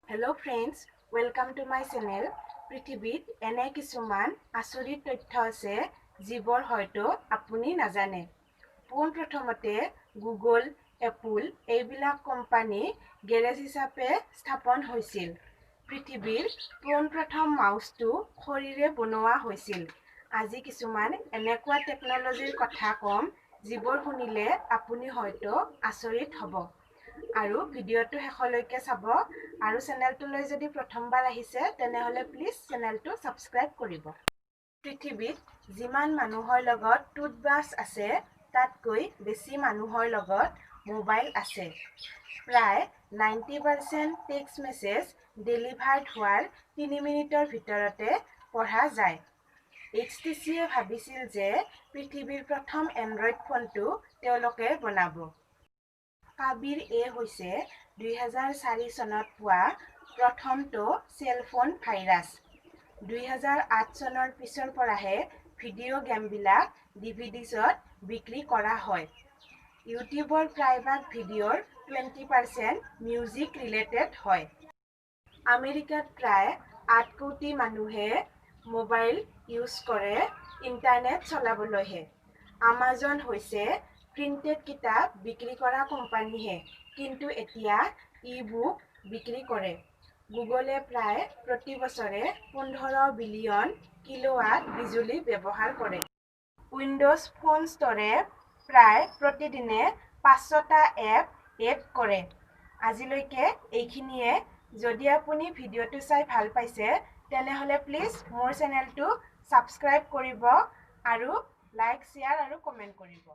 Hello friends, welcome to my channel. পৃথিৱীত এনে কিছুমান আচৰিত তথ্য আছে যিবোৰ হয়তো আপুনি নাজানে। পোনপ্ৰথমতে গুগল, এপল এইবিলাক কোম্পানী গেৰেজ হিচাপে স্থাপন হৈছিল। পৃথিৱীৰ পোনপ্ৰথম মাউচটো খৰিৰে বনোৱা হৈছিল। আজি কিছুমান এনেকুৱা টেকন'লজিৰ কথা ক'ম যিবোৰ শুনিলে আপুনি হয়তো আচৰিত হ'ব। আৰু ভিডিঅ'টো শেষলৈকে চাব আৰু চেনেলটোলৈ যদি প্ৰথমবাৰ আহিছে, তেনেহ'লে প্লিজ চেনেলটো ছাবস্ক্ৰাইব কৰিব। পৃথিৱীত যিমান মানুহৰ লগত টুথব্ৰাছ আছে, তাতকৈ বেছি মানুহৰ লগত মোবাইল আছে। প্ৰায় 90% টেক্সট মেছেজ ডেলিভাৰ্ড হোৱাৰ 3 মিনিটৰ ভিতৰতে পঢ়া যায়। এইচটিচিয়ে ভাবিছিল যে পৃথিৱীৰ প্ৰথম এণ্ড্ৰইড ফোনটো তেওঁলোকে বনাব। কাবিৰ এ হৈছে 2004 চনত পোৱা প্ৰথমটো চেলফোন ভাইৰাছ। 2008 চনৰ পিছৰ পৰাহে ভিডিঅ' গেমবিলাক ডিভিডিছত বিক্ৰী কৰা হয়। ইউটিউবৰ প্ৰায়ভাগ ভিডিঅ'ৰ 20% মিউজিক ৰিলেটেড হয়। আমেৰিকাত প্ৰায় 8 কোটি মানুহে মোবাইল ইউজ কৰে ইণ্টাৰনেট চলাবলৈহে। আমাজন হৈছে প্ৰিণ্টেড কিতাপ বিক্ৰী কৰা কোম্পানীহে, কিন্তু এতিয়া ই বুক বিক্ৰী কৰে। গুগলে প্ৰায় প্ৰতি বছৰে 15 বিলিয়ন কিলোৱাট বিজুলী ব্যৱহাৰ কৰে। উইণ্ড'জ ফোন ষ্ট'ৰে প্ৰায় প্ৰতিদিনে 500টা এপ এড কৰে। আজিলৈকে এইখিনিয়ে। যদি আপুনি ভিডিঅ'টো চাই ভাল পাইছে, তেনেহ'লে প্লিজ মোৰ চেনেলটো ছাবস্ক্ৰাইব কৰিব আৰু লাইক, শ্বেয়াৰ আৰু কমেণ্ট কৰিব।